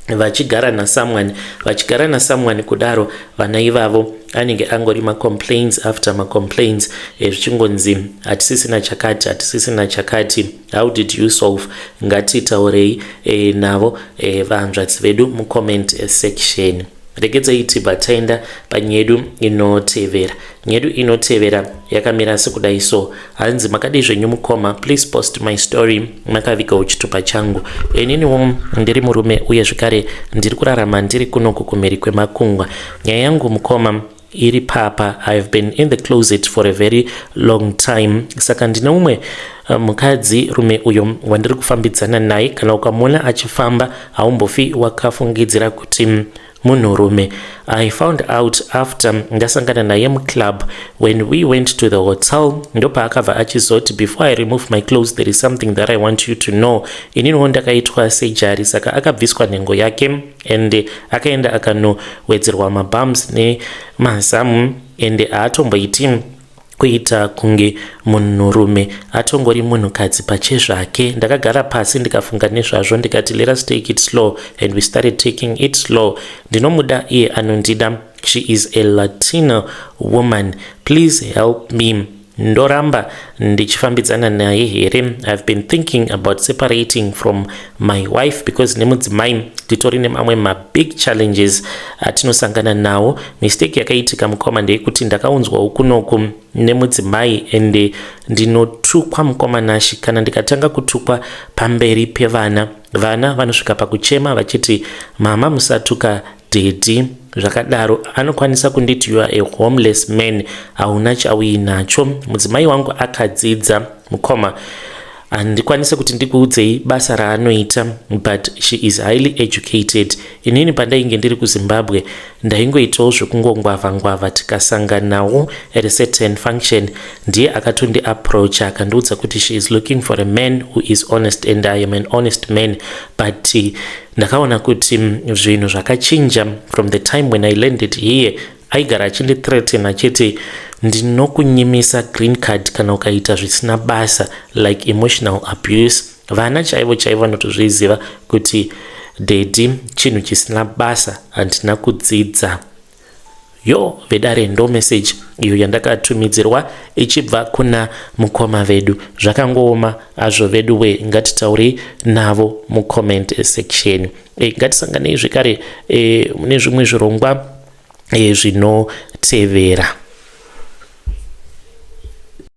A: Vachigara nasomeone, vachigara nasomeone kudaro, vana ivavo anenge angori macomplaints after macomplaints, zvichingonzi hatisisina chakati, hatisisina chakati. How did you solve? Ngatitaurei navo vahanzvadzi vedu mucomment section. Regedzai tibva taenda panyedu inotevera. Nyedu inotevera yakamira sekudai so. Hanzi, "Makadii zvenyu mukoma? Please post my story makavigawo chitupa changu. Ininiwo ndiri murume uye zvekare ndiri kurarama ndiri kunoku kumhiri kwemakungwa. Nyaya yangu mukoma iri papa, I have been in the closet for a very long time. Saka ndine umwe mukadzi rume uyo wandiri kufambidzana naye. Kana ukamuona achifamba, haumbofi wakafungidzira kuti munhurume. I found out after ndasangana naye muclub. When we went to the hotel, ndopaakabva achizoti, 'Before I remove my clothes, there is something that I want you to know.' Ininiwo ndakaitwa surgery, saka akabviswa nhengo yake and akaenda akanowedzerwa mabums nemazamu, and haatomboiti kuita kunge munhurume, atongori munhukadzi pachezvake. Ndakagara pasi ndikafunga nezvazvo, ndikati let us take it slow, and we started taking it slow. Ndinomuda, iye anondida. She is a Latino woman. Please help me. Ndoramba ndichifambidzana naye here? I've been thinking about separating from my wife because nemudzimai titori nemamwe mabig challenges atinosangana nawo. Mistake yakaitika mukoma ndeyekuti ndakaunzwawo kunoku nemudzimai, ende ndinotukwa mukoma Nashi. Kana ndikatanga kutukwa pamberi pevana, vana vanosvika pakuchema vachiti, 'Mama, musatuka daddy.' Zvakadaro anokwanisa kunditi, 'You are a homeless man, hauna chauinacho.' Mudzimai wangu akadzidza mukoma, handikwanisi kuti ndikuudzei basa raanoita, but she is highly educated. Inini pandainge ndiri kuZimbabwe ndaingoitawo zvekungongwavha ngwavha. Tikasanganawo at a certain function, ndiye akatondiapproacha akandiudza kuti she is looking for a man who is honest, and I am an honest man. But ndakaona kuti zvinhu zvakachinja from the time when I landed here. Aigara achindithreaten achiti, 'Ndinokunyimisa green card kana ukaita zvisina basa,' like emotional abuse. Vana chaivo chaivo vanotozviziva kuti daddy chinhu chisina basa, handina kudzidza." Yo vedare, ndo message iyo yandakatumidzirwa ichibva kuna mukoma vedu. Zvakangooma azvo vedu we. Ngatitaurei navo mucomment section. Ngatisanganei zvekare mune zvimwe zvirongwa zvinotevera.